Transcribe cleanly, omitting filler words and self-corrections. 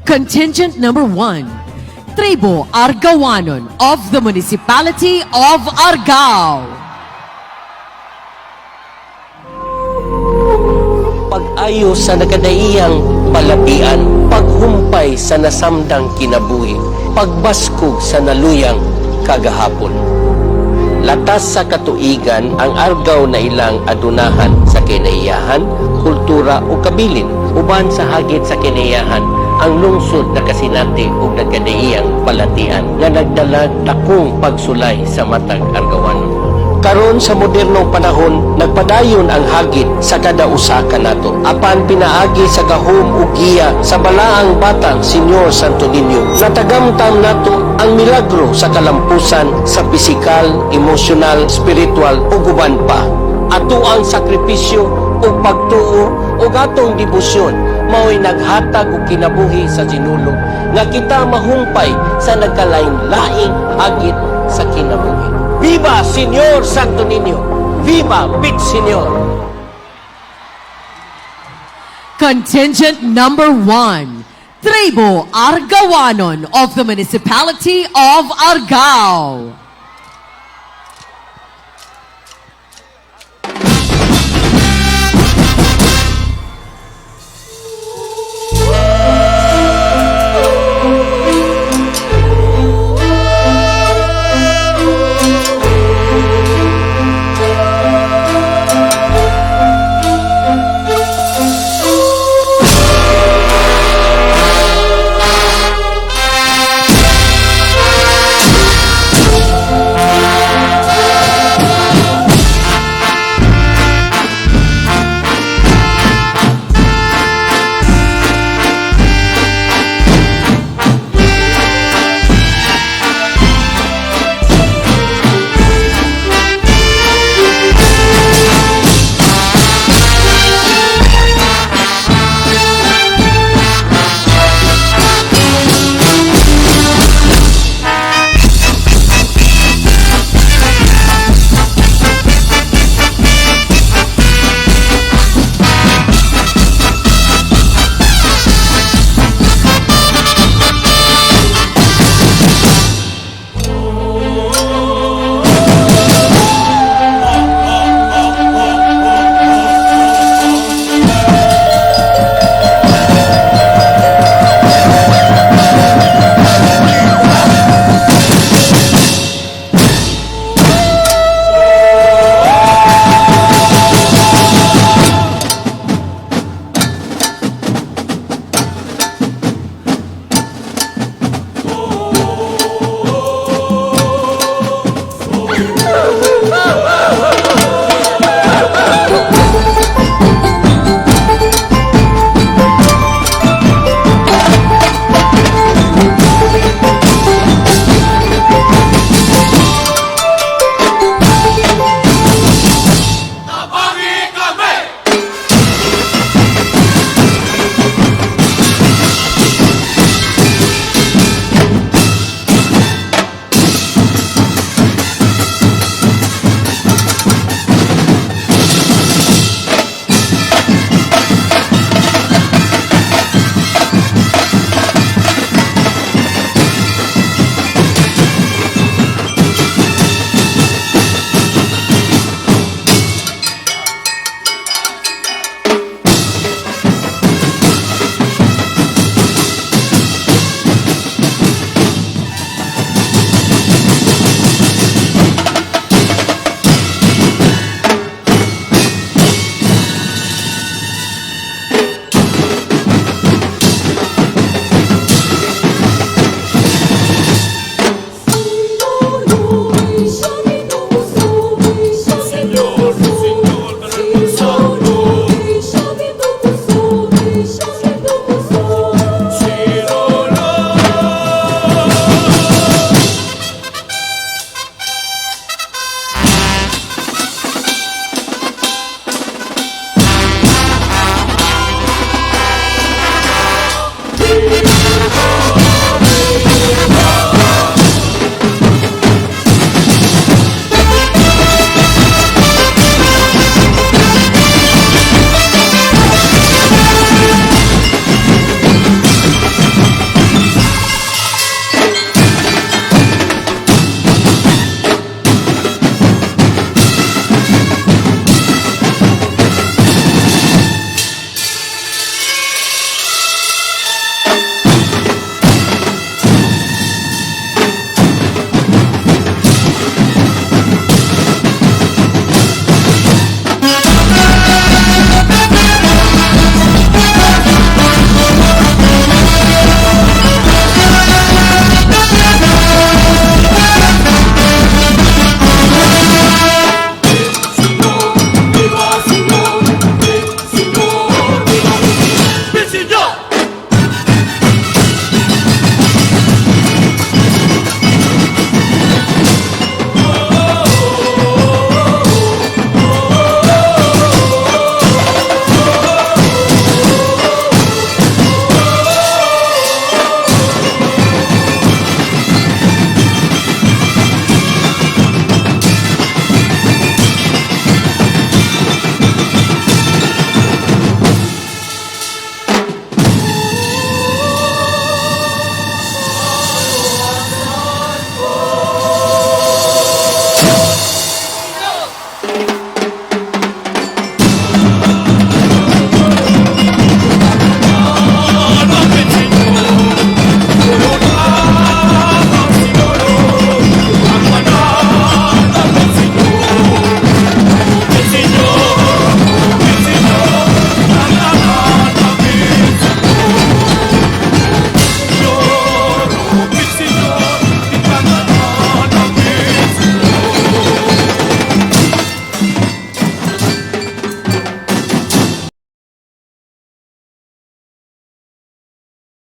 Contingent number 1, Tribo Argawanon of the Municipality of Argao. Pag-ayo sa nagkadaiyang balatian, paghumpay sa nasamdang kinabuhi, pagbaskog sa naluyang kagahapon. Latas sa katuigan ang Argao na ilang adunahan sa kinaiyahan, kultura o kabilin. Uban sa hagit sa kinaiyahan, ang lungsod nakasinati og nagkadaiyang balatian nga nagdala dakong pagsulay sa matag Argawanon. Karon sa modernong panahon, nagpadayon ang hagit sa kada usa kanato. Apan pinaagi sa gahom ug giya sa balaang batang Senyor Santo Niño, natagamtam nato ang milagro sa kalampusan sa pisikal, emosyonal, spiritual ug uban pa. Ato ang sakripisyo ug pagtuo ug atong debosyon mao'y naghatag og kinabuhi sa sinulog nga kita mahumpay sa nagkalain-laing hagit sa kinabuhi. Viva Señor Santo Niño! Viva Pit Señor! Contingent number 1, Tribo Argawanon of the Municipality of Argao.